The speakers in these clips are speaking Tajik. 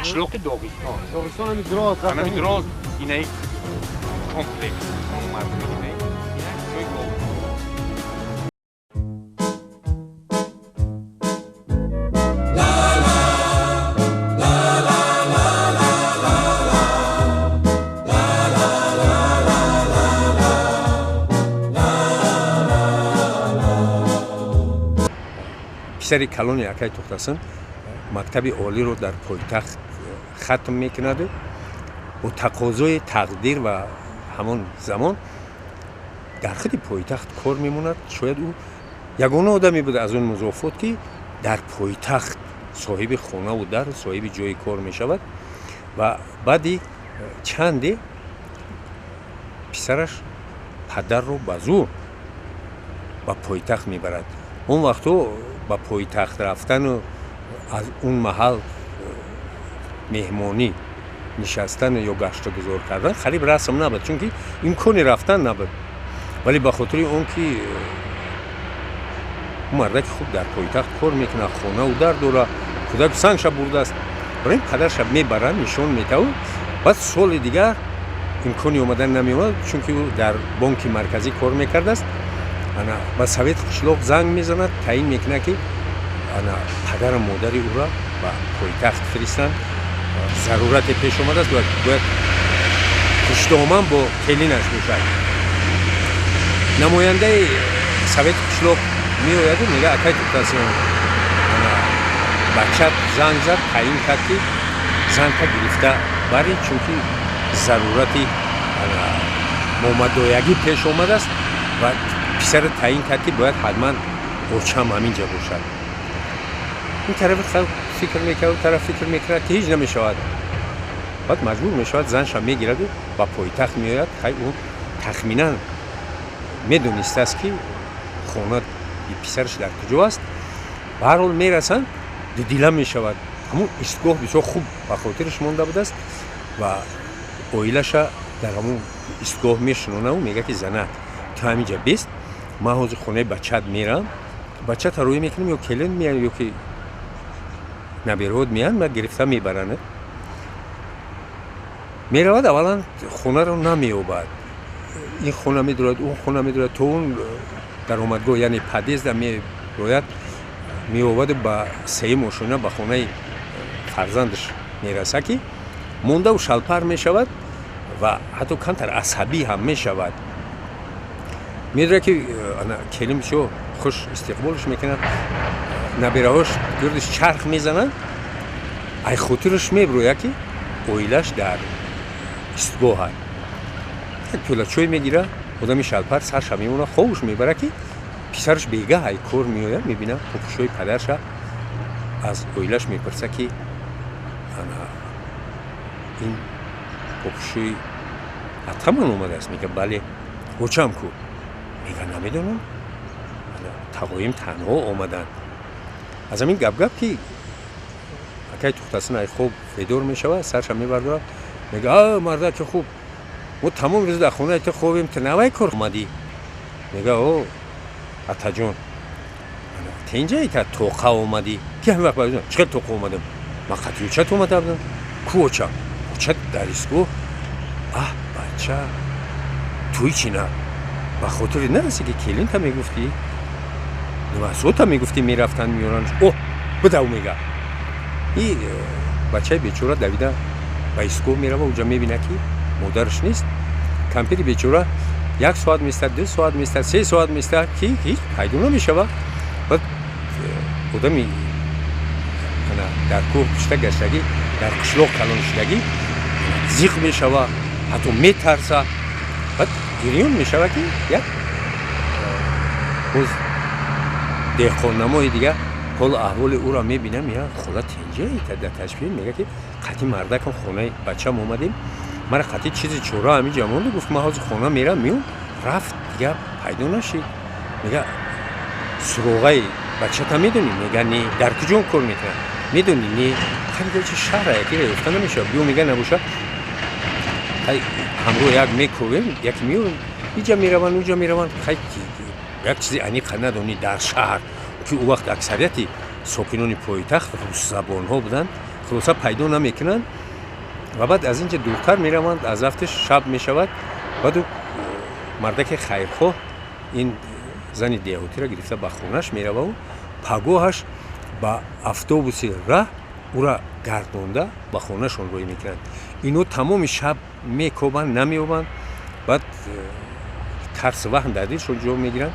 Қишлоқи Доғистон. Доғистон ҳами дроз. Ҳами дроз, инаи комплекс мардуми инаи инак ҷои гов. Писари калони акай Тохтасын мактаби олиро дар пойтахт хатм мекунаду бо тақозои тақдир ва ҳамон замон дар худи пойтахт кор мемонад. Шояд ӯ ягона одаме буд аз он музофот, ки дар пойтахт соҳиби хонаву дар, соҳиби ҷои кор мешавад. Ва баъди чанде писараш падарро ба зур ба пойтахт мебарад. Он вақтҳо ба пойтахт рафтану аз он маҳал меҳмонӣ нишастану ё гаштугузор кардан қариб расм набуд, чунки имкони рафтан набуд. Вале ба хотири он ки мардаки хуб дар пойтахт кор мекунад, хонаву дар дора, кӯдаку сангша бурдааст, барои ин падарша мебаранд, нишон метаву. Баъд соли дигар имкони омадан намеомад, чунки ӯ дар бонки марказӣ кор мекардааст. Ана ба совети қишлоқ занг мезанад, таъин мекунад, ки ана падару модари ӯро ба пойтахт фиристанд, зарурате пеш омадааст, бояд хушдоман бо келинаш бошад. Намояндаи совети қишлоқ меояду мега: «Акай Тохтасон, ана бачат занг зад, таъин кард, ки занка гирифта барӣ, чунки зарурати момадоягӣ пеш омадааст ва писара таъин кард, ки бояд ҳатман очам ҳамин ҷа бошад». Ин тарафи халқ фикр мекард, тараф фикр мекунад, ки ҳеҷ намешавад. Баъд маҷбур мешавад, занша мегираду ба пойтахт меояд. Хай, ӯ тахминан медонистааст, ки хона писараш дар куҷо аст. Ба ҳар ҳол мерасанд, дудила мешавад. Ҳамун истгоҳ бисёр хуб ба хотираш монда будааст ва оилаша дар ҳамун истгоҳ мешунонаву мега, ки: «Зана, ту ҳаминҷа бист, ман ҳозир хонаи бачаат мерам, бачата рӯӣ мекунам, ё келин меян, ё ки набераҳот меян, ма гирифта мебаранад». Меравад, аввалан хонаро намеёбад. Ин хона медурад, он хона медурад, то он даромадгоҳ, яъне подъезда мерояд, меоваду ба сеюм ошона ба хонаи фарзандаш мераса, ки мондаву шалпар мешавад ва ҳатто камтар асабӣ ҳам мешавад. Медонад, ки келин бисёр хуш истиқболш мекунад, набираҳош гирдиш чарх мезананд. Ай хотираш мебирояд, ки оилаш дар истгоҳ. Як пиёла чой мегира, одами шалпар сарша мемона, хобуш мебара, ки писараш бегаҳ ай кор меояд, мебина попушҳои падарша. Аз оилаш мепурса, ки ана ин попушҳои атамон омадааст? Мега: «Бале». «Очам ку?» Мега: «Намедонам, тағоим танҳо омаданд». Аз ҳамин гап-гап ки акай Тухтасын ай хоб бедор мешавад, сарша мебардорад, мега: «А мардаки хуб, мо тамом рӯз дар хонаи ту хобем, ту навай кор омадӣ?» Мега: «О атаҷон, тенҷаита тоқа омадӣ, ки ҳамин вақт чӣ хел тоқа омадам? Ман қатъи очат омада будам ку? Очам, очат дар истгоҳ». «Аҳ, бача, туи чӣ на ба хотири нарасе, ки келинта мегуфтӣ, нувасота мегуфтӣ, мерафтанд, меоранд. О, бидав», мега. И бачаи бечора давида ба истгоҳ мерава, уҷа мебина, ки модараш нест. Кампири бечора як соат местад, 2 соат местад, 3 соат местад, ки ҳеҷ пайдо намешава. Баъд одами дар кӯҳ пушта гаштагӣ, дар қишлоқ калон шудагӣ зиқ мешава, ҳатто метарса. Баъд гирён мешава, ки як боз деҳқоннамои дигар ҳолу аҳволи ӯро мебинам, я хола тенҷаита дар ташбиҳ? Мега, ки қатъи мардакам хонаи бачам омадем, мара қатъи чизи чора ҳаминҷа монду, гуфт ман ҳозир хона мерам, меом, рафт, дига пайдо нашид. Мега: «Суроғаи бачата медонӣ?» Мега: «Не». «Дар куҷо кор мекунад, медонӣ?» «Не». Хай, чи шаҳра якира ёфта намешавад. Биё, мега, набоша хай ҳамроҳ як мековем, яке меёвем. Иҷа мераванд, уҷа мераванд, хай як чизи аниқа надонӣ. Дар шаҳр, ки ӯ вақт аксарияти сокинони пойтахт русзабонҳо буданд, Хулоса, пайдо намекунанд ва баъд аз ин ҷа дуртар мераванд. Аз рафтиш шаб мешавад. Баъду мардаке хайрхоҳ ин зани деҳотиро гирифта ба хонаш мерававу пагоҳаш ба автобуси раҳ ӯра гардонда ба хонашон рӯй мекунанд. Ино тамоми шаб мекобанд, намеёбанд. Баъд тарс, ваҳм дар дилшон ҷо мегиранд,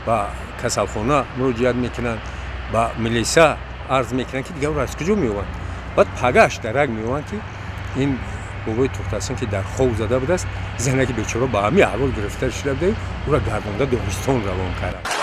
ба касалхона муроҷиат мекунанд, ба милиса арз мекунанд, ки дигар ӯро аз куҷо меёбанд. Баъд пагааш дарак меёбанд, ки ин бобои Тухтасын, ки дар хов зада будааст, занаки бечора ба ҳамин аҳвол гирифтар шуда буда, ӯро гардонда Доғистон равон карданд.